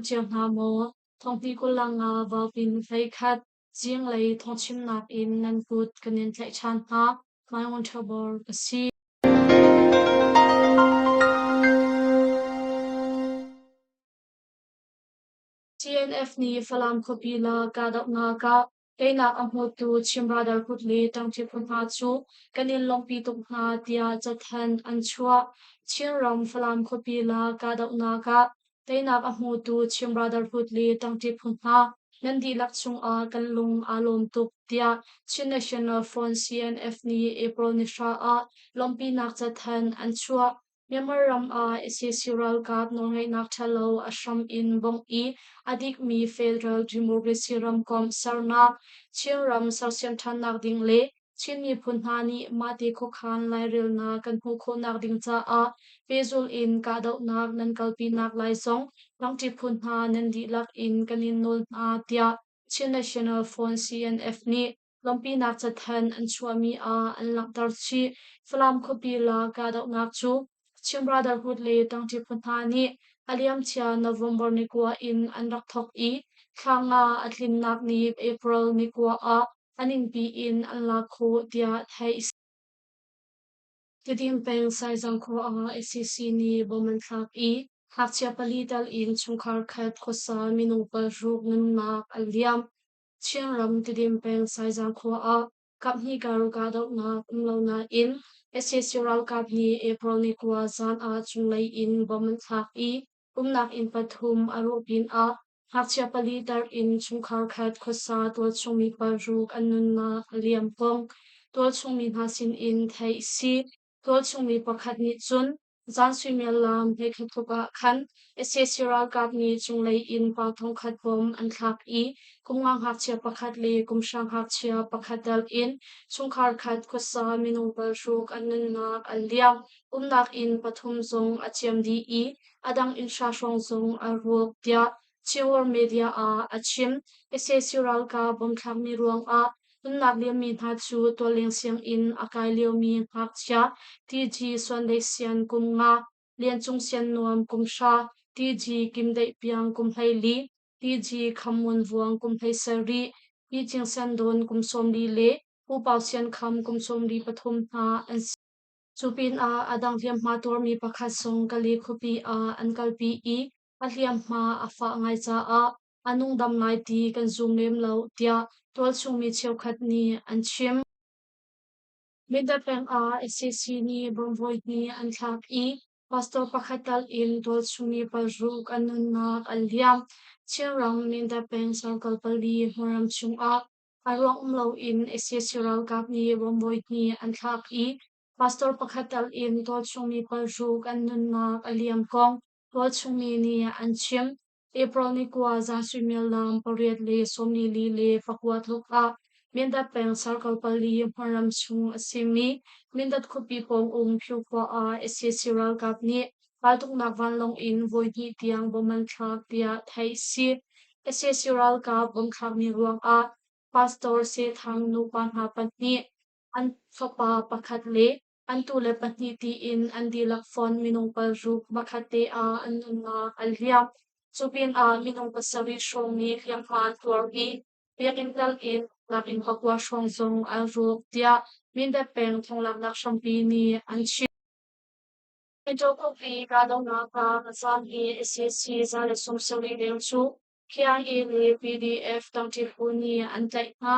cio hna maw? Thawngpi kulanga vaupin 11 zinglei thawngchimnak in nan kut kan in tlaih ṭhan hna. Mai Ngun Ṭhabor ka si. CNF nih Falam khuapi la kahdohnak ah Teinak a hmutu Chin Brotherhood le ṭangṭi phu hna cu kan in lawmhpi tuk hna tiah cathanh an chuah. Chinram Falam khuapi la kahdohnak ah teinak a hmutu Chin Brotherhood le ṭangṭi phu hna nan dihlak cungah kan lung aa lawm tuk tiah Chin National Front CNF nih April ni 9 ah lawmhpinak cathanh an chuah. Myanmar ram ah sac ralkap nawlngeihnak ṭhalo a hram in bawmh i a dikmi federal democracy ramkomh sernak, Chinram sersiam ṭhannak ding le Chin miphun hna nih mahte khuakhan lairelnak kan hmuh khawhnak ding caah pehzulh in kahdohnak nan kalpinak lai zong ramṭi phu hna nan dihlak in kan in nawl hna, tiah Chin National Front CNF nih Lawmhpinak cathanh an chuahmi ah an langhter chih. Falam khuapi la kahdohnak cu Chin Brotherhood le ṭangṭi phu hna nih a liamcia November ni 9 in an rak thawk i thla nga a tlinnak ni April ni 9 ah a ningpi in an lak khawh tiah theih a si. Tidim peng Saizang khua ah sac nih bom an thlak i ngakchia pali tal in chungkhar khat khuasa minung 6 nunnak an liam. Chinram Tidim peng Saizang khua ah kaphnih kar kahdohnak um lo nain sac ralkap nih April ni 9 zan ah cunglei in bomb an thlak i umnak inn pathum a rawh pinah ngakchia pali tar in chungkhar khat khuasa tualchung mi 6 an nunnak a liam kong tualchung mi hna sinin theih a si. Tualchung mi pakhat nih cun Zan suimilam 11 tluk ah khan sac ralkap nih cunglei in pa 1000 bom an thlak i kum nga ngakchia pakhat le kum hra ngakchia pakhat dal in chungkhar khat khuasa minung 6 an nunnak an liam. Umnak inn pathum zong a ciam dih i a dang inn hra hrawng zong a rawk tiah Chinworld Media ah a chim. Sac ralkap bom thlakmi ruangah nunnak liammi hna cu tualleng sianginn a kai liomi ngakchia TG Suandeih Sian kum 5, Lian Cung Sian Nuam kum 10, TG Kim Deih Piang kum 14, TG Kham Ngun Vuang kum 17, Pi Cing Sian Dawn kum 40 le Pu Pau Sian Kham kum 43 hna an si. Cu pinah a dang hliamhma tuarmi pakhat zong Kale khuapi ah an kalpi i a hliamhma a fah ngai caah a nungdam lai ti kan zum lem lo tiah tualchung mi cheukhat nih an chim. Mindat peng ah sac nih bomb voihnih an thlak i pastor pakhat tal in tualchung mi 6 an nunnak an liam. Chinram Mindat peng circle 4 hmunram chungah a ruang um loin sac ralkap nih bomb voihnih an thlak i pastor pakhat tal in tualchung mi 6 an nunnak a liam kong tualchung mi nih an chim. April ni 9 zan suimilam 8:44 tluk ah Mindat peng Circle 4 hmunram chung a simi Mindat khuapi pawng um Phyu khua ah sac ralkap nih raltuknak vanlawng in voihnih tiang bom an thlak tiah theih a si. Sac ralkap bom thlakmi ruangah Pastor Se Thang nupa hna pahnih, an fapa pakhat le An tule pahnih tiin an dihlak fon minung 6 hmakhat te ah an nunnak an liam. Cu pinah minung 7 hrawng nih hliamhma an tuar i biakinn tal in nakin 9 hrawng zong an rawk tiah Mindat peng thonglaknak hrampi nih an chim. Intaw khuapi kahdohnak ah a zaam i sac 170 leng cu KIA le PDF tangṭi phu nih an tlaih hna.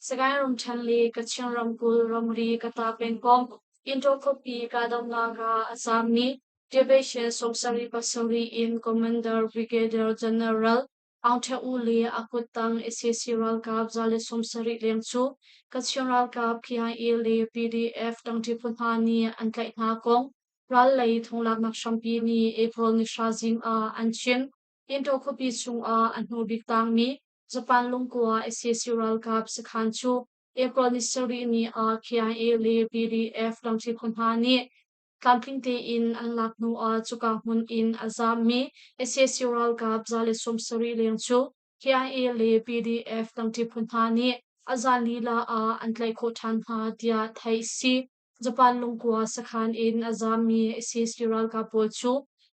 Sagaing ramṭhen le Kachin ramkulh ramri Kata pengkomh Intaw khuapi kahdohnak ah a zaammi Division 77 in Commander Brigadier General Aung Htwe Oo le a kuttang sac ralkap 170 leng cu Kachin ralkap KIA le PDF tangṭi phu hna nih an tlaih hna kong ral lei thonglaknak hrampi nih April ni 9 zing ah an chim. Intaw khuapi chungah a hnu bik tangmi Japan lungkua sac ralkap sakhan cu April ni 7 ni ah KIA le PDF lamhri phu hna nih tlamtling tein an lak hnu ah cuka hmun in a zaammi sac ralkap 170 leng cu KIA le PDF lamhri phu hna nih a zan lila ah an tlaih khawh ṭhan hna tiah theih a si. Japan lungkua sakhan in a zaammi sac ralkap pawl cu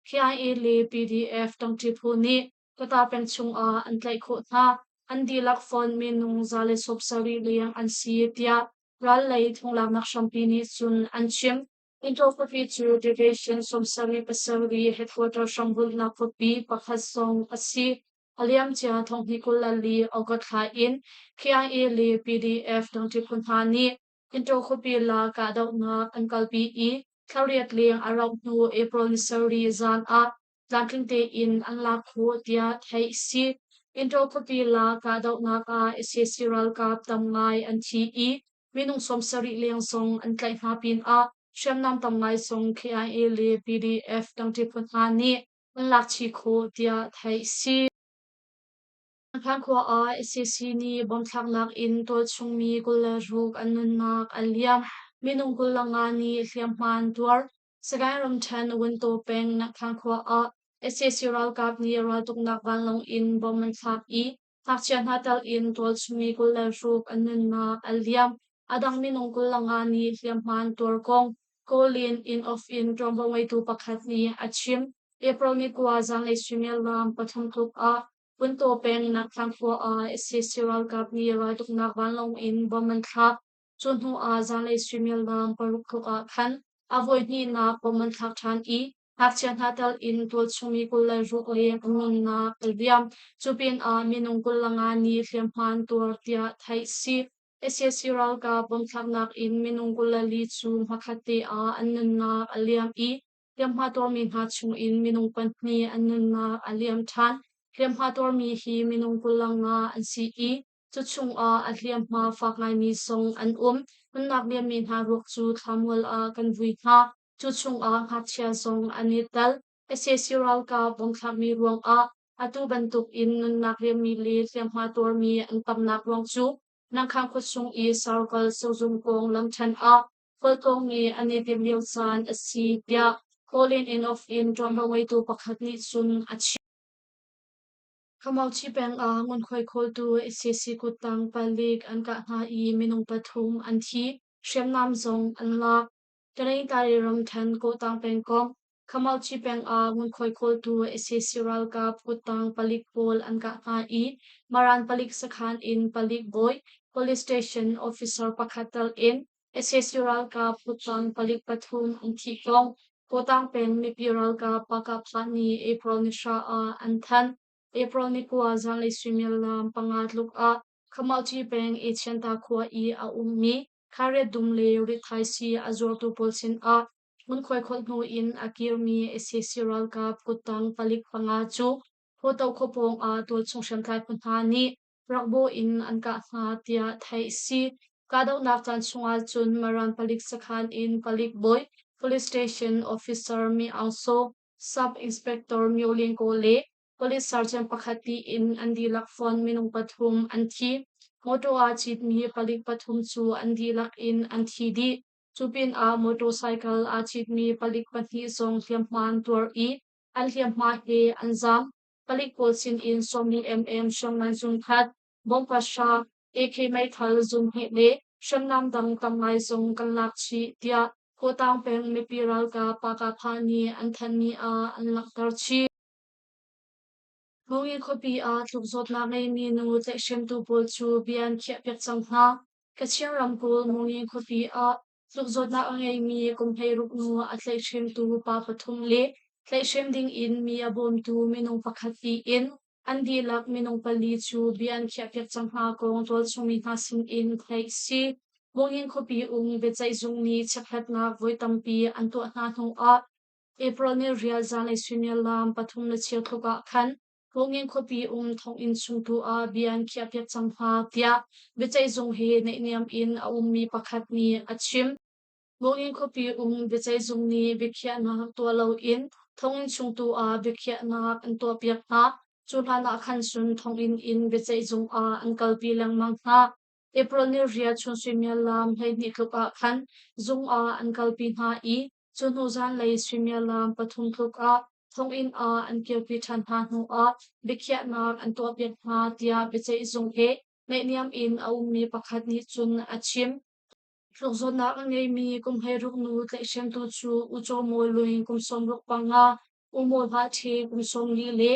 KIA le PDF ṭangṭi phu nih Kata peng chungah an tlaih khawh hna. An dihlak fonh minung 170 leng an si tiah ral lei thonglaknak hrampi nih cun an chim. Intaw khuapi cu Division 77 headquarter hrambunhnak khuapi pakhat zong a si. A liamcia thonghnih 24 August thla in KIA le PDF dangṭi phu hna nih Intaw khuapi la kahdohnak an kalpi i thlariat leng a rauh hnu April ni sarih zan ah tlamtling tein an lak khawh tiah theih a si. Intaw khuapi la kahdohnak ah sac ralkap tam ngai an thi i minung 70 leng zong an tlaih hna pinah hriamnam tam ngai zong KIA le PDF dangṭi phu hna nih an lak chih khawh tiah theih a si. Hlan khua ah sac nih bomthlaknak in tualchungmi 26 an nunnak an liam. Minung 25 nih hliamhma an tuar. Sagaing ramṭhen Wuntaw peng Nakthang khua ah sac ralkap nih raltuknak vanlawng in bom an thlak i ngakchia hna tel in tualchungmi 26 an nunnak an liam. A dang minung 25 nih hliamhma an tuar kong Kawlin Inn of Inn ṭuanvo ngeitu pakhat nih a chim. April ni 9 zanlei suimilam 3 tluk ah Wuntaw peng Nakthang khua ah sac ralkap nih raltuknak vanlawng in bom an thlak. Cu hnu ah zanlei suimilam 6 tluk ah khan a voihnihnak bom an thlak ṭhan i ngakchia hna tel in tualchungmi 26 leng an nunnak a liam. Cu pinah minung 25 nih hliamhma an tuar tiah theih a si. Sac ralkap bomthlaknak in minung 24 cu hmakhat te ah an nunnak a liam i hliamhma tuarmi hna chungin minung pahnih an nunnak a liam ṭhan. Hliamhma tuarmi hi minung 25 an si i Cu chungah a hliamhma fak ngaimi zong an um. Nunnak liammi hna ruak cu thlamual ah kan vui hna. Cu chungah ngakchia zong an i tel. Sac ralkap bomthlakmi ruangah atu bantuk in nunnak liammi le hliamhma tuarmi an tamnak ruang cu Nangkhang khuachung i Sarkal sozung kong lamṭhen ah khualtlawngmi an i timh lio caan a si tiah Kawlin Inn of Inn ṭuanvo ngeitu pakhat nih cun a chim. Khamauchi peng ah ngunkhuai khawltu sac kuttang palik an kah hna i minung pathum an thi, hriamnam zong an lak. Taningtari ramṭhen Kawhtang pengkomh Khamauchi peng ah ngunkhuai khawltu sac ralkap kuttang palik pawl an kah hna i Maran palik sakhan in palik bawi police station officer pakhat tel in sac ralkap kuttang palik pathum an thih kong Kawtang peng mipi ralkap Pakapha nih April ni 9 ah an thanh. April ni 9 zanlei suimilam 5 tluk ah Khamauci peng Echianta khua i a ummi Khariat dum le rithaisii a zuartu pawl sinah ngunkhuai kholh hnu in a kirmi sac ralkap kuttang palik panga cu Hawto khua pawng ah tualchung hriamtlai phu hna nih rakbaw in an kah hna tiah theih a si. Kahdohnak caan chungah cun Maran palik sakhan in palik bawi, police station officer Mi Aung Saw, sub inspector Myo Lin Ko le police sergeant pakhat tiin an dihlak fon minung pathum an thi. Motor aa citmi palik pathum cu an dihlak in an thi dih. Cu pinah motorcycle aa citmi palik pahnih zong hliamhma an tuar i an hliamhma he an zaam. Palik pawl sinin 40 mm hriamngan zungkhat, bomb pahra, AK meithal zunghnih le hriamnam dang tam ngai zong kan lak chih, tiah Kawtang peng mipi ralkap Pakapha nih an thanhmi ah an langhter chih. Hmungi khuapi ah tlukzawtnak ngeimi nu tlaihhremtu pawl cu bia an khiahpiak cang hna. Kachin ramkulh Hmungi khuapi ah Tlukzawtnak a ngeimi kum 16 nu a tlaihhremtu pa pathum le tlaihhrem dingin mi a bawmtu minung pakhat tiin an dihlak minung pali cu bia an khiahpiak cang hna kong tualchungmi hna sinin theih a si. Mungin khuapi um biaceihzung nih chekhlatnak voi tampi an tuah hna hnuah April ni rial zanlei suimilam 3:15 tluk ah khan Mungin khuapi um thonginn chung tu ah bia an khiahpiak cang hna tiah biaceihzung he naihniam in a ummi pakhat nih a chim. Mungin khuapi um biaceihzung nih biakhiahnak tuah loin thonginn chung tu ah biakhiahnak an tuahpiak hna. Cu hlan ah khan cun thonginn in biaceihzung ah an kalpi lengmang hna. April ni riat chun suimilam 12 tluk ah khan zung ah an kalpi hna i Cu hnu zanlei suimilam 3 tluk ah thonginn ah an kirpi ṭhan hna hnuah biakhiahnak an tuahpiak hna tiah biaceihzung he naihniam in a ummi pakhat nih cun a chim. Tlukzawtnak a ngeimi kum 16 nu tlaihhremtu cu U Caw Mawi Lwin kum 65, U Mawi Hlah Ṭhi kum 40 le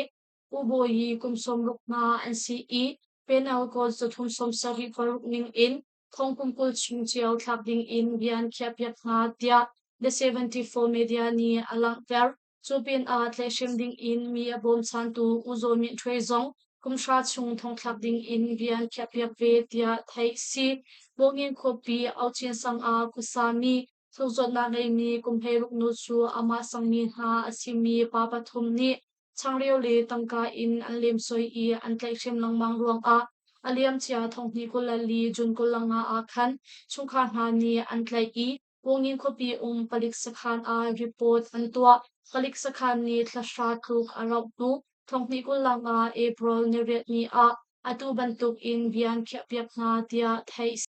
U Bawi kum 60 hna an si i Penal Code 376 ning in thong kum 20 chung cio thlak ding in bia an khiahpiak hna tiah The 74 Media nih a langhter. Cu pinah tlaihhrem ding in mi a bawmchantu U Zaw Myint Htwe zong kum hra chung thongthlak ding in bia an khiahpiak ve tiah theih a si. Bawngin khuapi Aucin sang ah khuasami thlukzawtnak ngeimi kum 16 nu cu amah sangmi hna a simi pa pathum nih changreu le tangka in an lemsoi i an tlaihhrem lengmang ruangah a liamcia thonghnih 24 June 25 ah khan chungkhar hna nih an tlaih i Pungin khuapi um palik sakhan ah report an tuah. Palik sakhan nih thla hra tluk a rauh hnu thonghnih 20 ah April niriat ni ah atu bantuk in bia an khiahpiak hna tiah theih a si.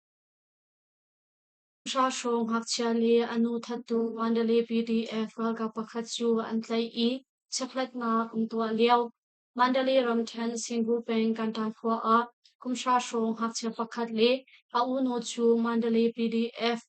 Hra hrawng ngakchia le a nu thattu Mandalay PDF ralkap pakhat cu an tlaih i chekhlatnak an tuah lio. Mandalay ramṭhen Singu peng Kantan khua ah kum hra hrawng ngakchia pakhat le a unu cu Mandalay PDF,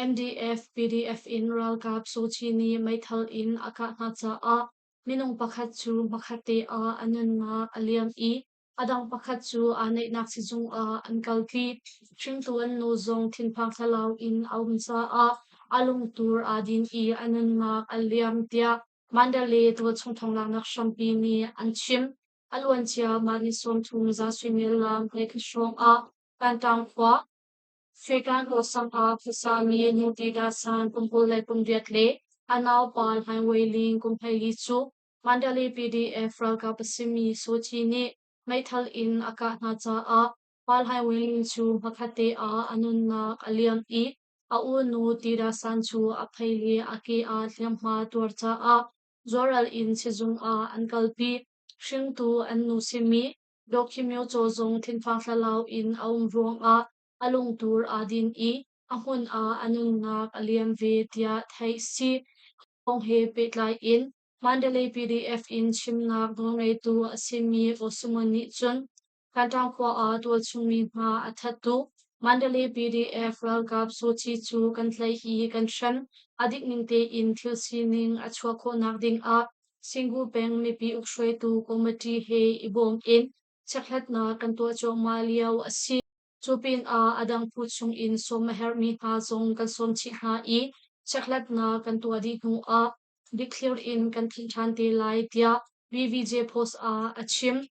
MDF, PDF in ralkap Suu Kyi nih meithal in a kah hna caah minung pakhat cu hmakhatte ah a nunnak a liam i a dang pakhat cu aa neihnak sizung ah an kalpi. Hringtu an nu zong thinphang thlalau in a um caah a lungtur aa din i a nunnak a liam tiah Mandalay tualchung thonglaknak hrampi nih an chim. A luancia mah ni 30 za suimilam hleikhat hrawng ah Kantang khua Shwekan Kawsang ah khuasami nu Tida San kum 28 le a naupa Hlaing Wei Ling kum 14 cu Mandalay PDF ralkap a simi Suu Kyi nih meithal in a kah hna caah Pa Hlaing Wei Ling cu hmakhatte ah a nunnak a liam i a unu Tida San cu a phei le a ke ah hliamhma tuar caah zualral in sizung ah an kalpi. Hringtu an nu simi Daw Kyi Myo Caw zong thinphang thlalau in a um ruangah a lungtur aa din i a hmun ah a nunnak a liam ve tiah theih a si. Kong he pehtlai in Mandalay PDF in chimnak nawlngeitu a simi Osumon nih cun Kantang khua ah tualchung mi hna a thattu Mandalay PDF ralkap Suu Kyi cu kan tlaih i kan hrem. A dik ning tein thil sining a chuah khawhnak ding ah Singu peng mipi ukhruaitu committee he i bawm in chekhlatnak kan tuah cuahmah lio a si. Cu pinah a dang phu chung in sawm a herhmi hna zong kan sawm chih hna i chekhlatnak kan tuah dih hnu ah dikthlir in kan thanh ṭhan te lai tiah BVJ Post ah a chim.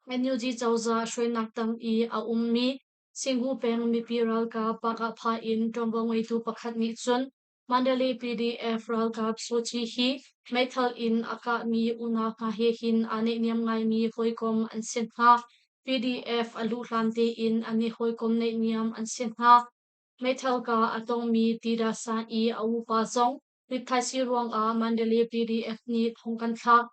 NUG cozah hruainak tang i a ummi Singu peng mipi ralkap Pakah in ṭuanvo ngeitu pakhat nih cun Mandalay PDF ralkap Suu Kyi hi meithal in a kahmi unau hna he hin aa neihniam ngaimi hawikom an si hna. PDF a luh hlan tein an i hawikom neihniam an si hna. Meithal kah a tongmi Tida San i a upa zong rithaisii ruangah Mandalay PDF nih thong kan thlak.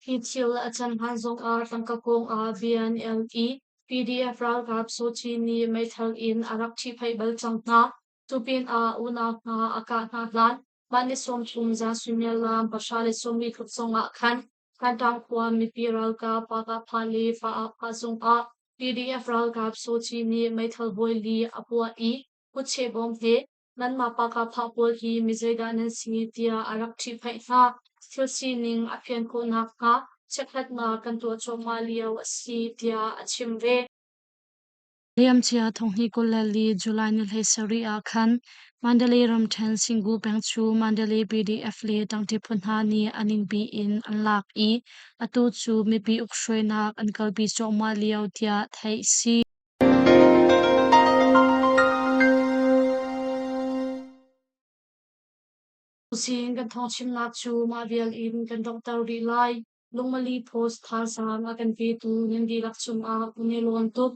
Hi thil a can hlan zongah tangka kongah bia an el i PDF ralkap Suu Kyi nih meithal in a rak ṭhihphaih bal cang hna. Cu pinah unau hna a kah hna hlan mah ni 30 zan suimilam 140 tluk zongah khan Thantlang khua mipi ralkap Pakah le Faah zungah PDF ralkap Suu Kyi nih meithal vawi li a puah i kutcheh bawm he nanmah Pakah pawl hi mi zeidah nan si tiah a rak ṭhihphaih hna. Thil sining a fian khawh nakhnga chekhlatnak kan tuah cuahmah lio a si tiah a chim ve. Liamcia thonghnih 24 July ni 17 ah khan Mandalay ramṭhen Singu peng cu Mandalay PDF le ṭangṭi phu hna nih a ningpi in an lak i atu cu mipi ukhruainak an kalpi cuahmah lio tiah theih a si. Tusin kan thawngchimnak cu mah vial in kan donghter rih lai. Lungmali Post thazaang a kan petu nan dihlak cungah kan i lawm tuk.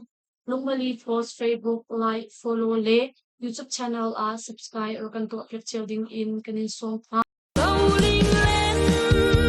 Lungmali Post Facebook like, follow le YouTube channel ah subscribe or kan tuahpiak cio ding in kan in sawm hna. Bowling len.